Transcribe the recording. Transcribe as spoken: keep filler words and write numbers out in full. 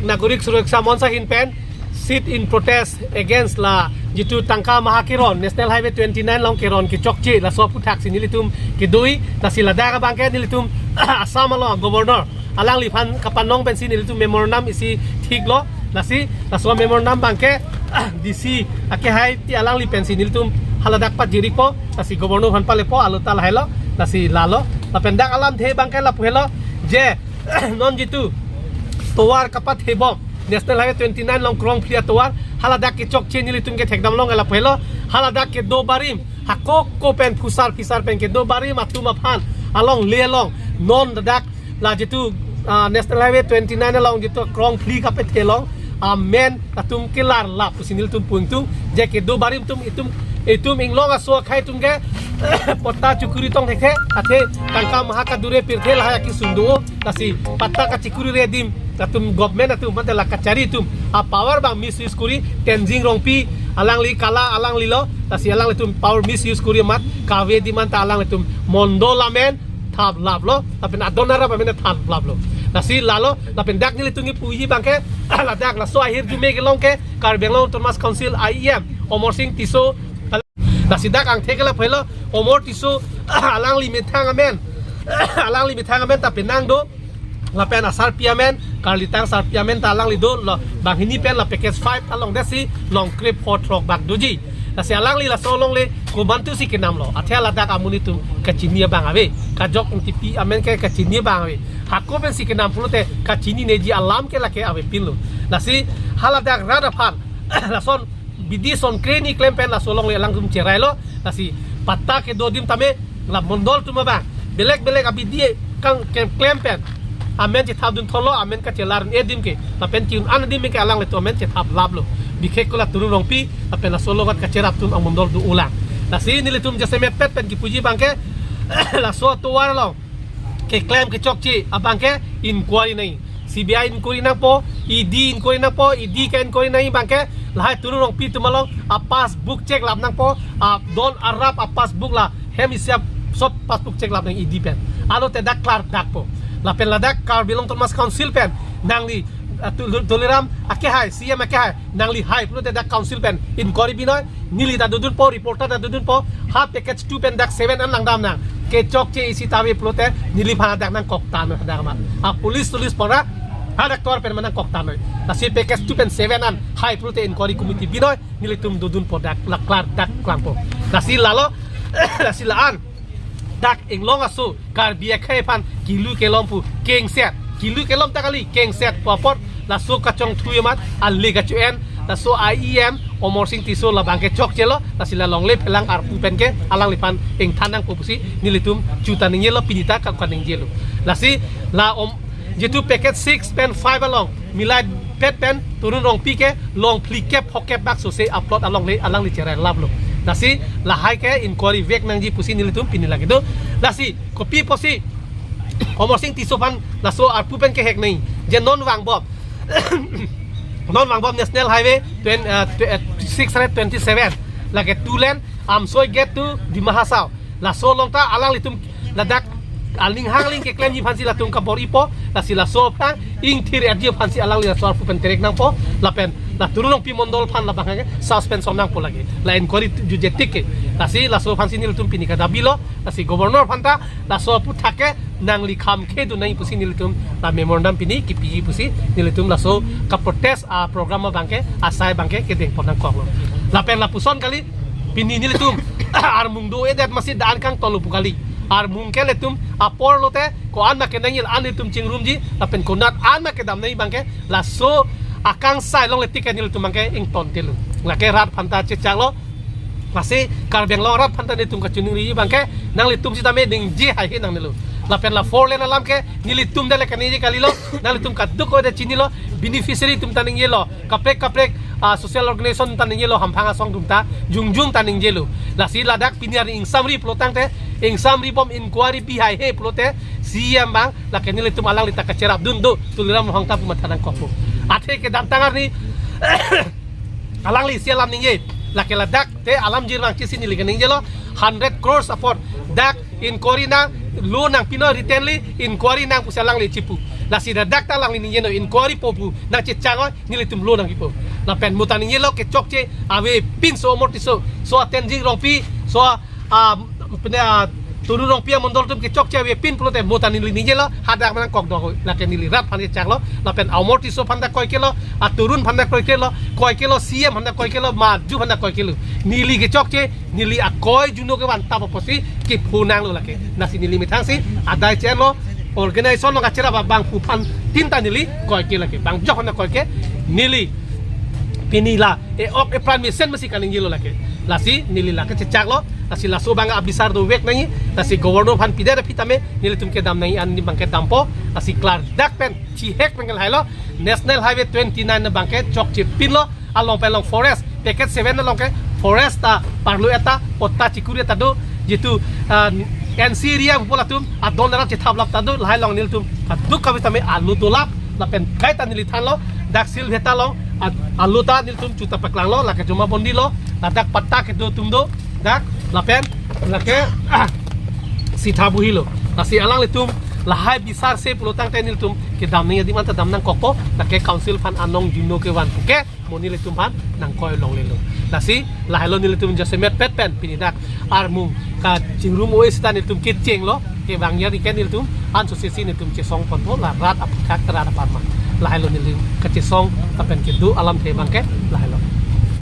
Nagorik Suraksha Monch ahin pen sit in protest against la jitu tangka maha keron, National Highway twenty-nine along keron kechokche laso aputhaksi nelitum kedo-i. Lasi ladak abangke nelitum Assam along Governor alangliphan kapanong pensi nelitum memorandum isi thiklo. Lasi laso memorandum abangke D C akehai ti alangli pensi nelitum haladak pajirikpo. Lasi Governor aphan palepo, alo ta lahailo. Lasi lalo. Lapen dak alamthe abangke lapu helo je non jitu tovar kapathebom, National Highway twenty-nine along krong phli atovar, haladak kechokche nelitum kethekdam long lapu helo. Haladak kedo barim, hako ko pen phusar phisar pen kedo barim atum aphan alongle along non ladak la jitu, ah, National Highway twenty-nine along jitu krong phli kapathe along amen latum kelar lap pusi nelitum pu ingtung. Je kedo barim atum, itum, itum inglong aso akhei atum ke patta chikuri tong thekhe, athe tangka maha kadure pirthe lahai akesung do. Lasi patta kachikuri re adim latum, government atum, mate la kachari atum a power abang misuse kuri, Tensing Rongpi alangli kala alanglilo. Lasi alanglitum power misuse kuri amat kave adim anta alanglitum mondol amen thap laplo, lapen adon arap amen thap laplo. Lasi lalo, lapen dak nelitum kipuji abangke ladak laso ahirjume kelong ke Karbi Anglong Autonomous Council I E M Amar Sing Tisso. Lasi dak angthek ke lapu helo, Amar Tisso alangli methang amen, alangli methang amen ta penang do. Lapen asarpi amen, karlitang sarpi amen ta alangli dolo, banghini pen la package five along desi long krep hot rok bak doji. Lasi alangli laso alongle komantusi kenamlo, athe ladak amonit atum kachini abang ave, kajok ingtipi amen ke kachini abang ave. Hako pensi kenam pulote kachininiji alam ke lake avepinlo. Lasi haladak rat aphan lason bidi son kreni klem pen laso alongle alangtum cherailo. Lasi patta kedo adim tame la mondol atum abang belek belek abidi kang ke-, klem pen amen chethap dunthotlo, amen kachelar-un-e adim ke, lapen ki-un-an adim ke alanglitum amen chethap laplo. Bikhek ko la Turum Rongpi lapen laso along kacherap atum amondol do-olang. Lasi nelitum jasemet pet pen kipuji abangke laso atovar along keklem kechokche abangke inquiry nangji. C B I inquiry nangpo, E D inquiry nangpo, E D ke inquiry nangji abangke lahai Turum Rongpi atum along a-passbook check lap nangpo, adon arap a-passbook la hem isi ap sob passbook check lap nang E D pen. Alote dak klardak po. Lapen ladak Karbi Anglong Autonomous Council pen nangli, ah, Tu-, Tuliram akehai, C M akehai, nangli hai pulote dak council pen inquiry binoi, neli ta dodunpo, reporter ta dodunpo, ha package two pen dak seven an langdam nang. Kechokche isi ta ave pulote neliphan dak nangkoktanoi dak ma. A police tulis pora, ha dak tor pen ma nangkoktanoi. Lasi package two pen seven an hai pulote inquiry committee binoi, nelitum dodunpo dak la klardak klangpo. Lasi lalo, lasi la-an dak inglong aso Karbi akhei aphan kilu kelom pu kengset, kilu kelom ta kali, kengset pu apot laso kachongthui amat ale kacho-en laso I E M Amar Sing Tisso labangke chokchelo. Lasi la longle phelang arpu pen ke alangliphan ingthan nangpo pusi nelitum chuta ningjelo, pini ta kap kaningjelo. Lasi la om jitu package six pen five along milai pet pen Turum Rongpi ke long phlikep phokep bak sose a-plot alongle alangli cherai laplo. Lasi lahai ke inquiry vek nangji pusi nelitum pini lake do. Lasi kopi pusi Amar Sing Tisso aphan laso arpu pen kehek nangji, je non vangbom, non vangbom National Highway twen-, eh, tw-, eh, six hundred twenty-seven, lake two lane, Amsoi gate to Dima Hasao. Laso along ta alanglitum ladak aling hangling keklemji aphansi latum kabor-ipo. Lasi laso aphan ingthir-etji aphansi alangli laso arpu pen terek nangpo. Lapen la Turum Rongpi mondol aphan labang ke suspension nangpo lake. La inquiry jutje tik ke. Lasi laso aphansi nelitum pini kadabilo. Lasi governor aphan ta laso aputhak ke nangli kham khedun nangji pusi nelitum la memorandum pini kipiji pusi nelitum laso ka-protest a-program abangke, asai abangke kedengpon nangkoklo. Lapen lapuson kali, pini nelitum armung do-edet masi dan kangtolu pu kali. Armung ke ilitum apor lote ko-an ma kenangji, an ilitum chingrumji, lapen konat an ma kedam nangji abangke laso akangsai longle tik ke nelitum abangke ingtontelo. Lake rat aphan ta chechaklo. Lasi Karbi Anglong rat aphan ta nelitum kachiningri abangke nanglitum sitame ningje haihe nangnelo. Lapen la four lane alam ke nelitum dale kaningje kalilo, nanglitum kadokave chinilo, beneficiary atum ta ningjelo, kaprek kaprek, ah, social organization ta ningjelo, hamphang asong atum ta jongjong ta ningjelo. Lasi ladak pini arni ingsamri pulo tangte, ingsamribom inquiry bi haihe pulote, C E M abang, lake nelitum alangli ta kacherapdun do, Tuliram Ronghang ta pu matha nangkokpo. Athe kedamtang arni, alangli isi alam ningje, lake ladak te alam jirmang kisi neli kaningjelo, hundred crores apot, dak inquiry nang, lo nangpinoi writtenly, inquiry nang pusi alangli chipu. Lasi ladak ta alangli ningjelo, inquiry po pu nangchechang oi, nelitum lo nangkipo. Lapen mo ta ningjelo, kechokche avepin so amortiso, so a Tenzing Rongpi, so a, a, pine a Turu Rongpi amondol atum kechokche avepin pulote mo ta neli ningjelo, hadak ma nangkok dok oi. Lake neli rat aphan chechaklo, lapen amortiso aphan ta koikelo, a Turu aphan ta koikelo, koikelo, C M aphan ta koikelo, maju aphan ta koikelo. Neli kechokche, neli akoi juno kevan tap apotsi kepho nanglo lake. Lasi neli methang si adai chenlo, organization along kacherap abangphu aphan tin ta neli koike lake. Bang jok aphan ta koike, neli pini la e-ok epran mesen masi kaningjelo lake. Lasi neli lake chechaklo, lasi laso abang abisar dovek nangji, lasi governor aphan pidet aphi tame nelitum kedam nangji an ni abangke dampo, lasi klardak pen chihek pen ke lahailo, National Highway twenty nine abangke chokche pinlo, along pen along forest, package seven along ke forest ta parlo eta, patta chikuri eta do, jitu, ah, N C area pupo latum, adon arat chethap lap ta do, lahai along nelitum kaduk kave tame alu dolap, lapen kaita neli thanlo, dak Silveta along, a-, alu ta nelitum chuta paklanglo, lake Joma Bondi lo, ladak patta kedo atum do, dak, lapen, lake, ah, Sitha Buhi lo. Lasi alanglitum, lahai bisar se pulo tangte nelitum kedam nangji adim anta dam nangkokpo, lake council aphan anong juno kevan puke, mo nelitum aphan nangkoi longlelo. Lasi, lahailo nelitum jasemet pet pen, pini dak armung kachingrum oi seta nelitum kechenglo, kevang ya ri ke nelitum, ansose si nelitum chesong ponpo, la rat aphuthak rat aparma. Lahailo nelitum kachesong, lapen kedo alamthe abangke, lahailo.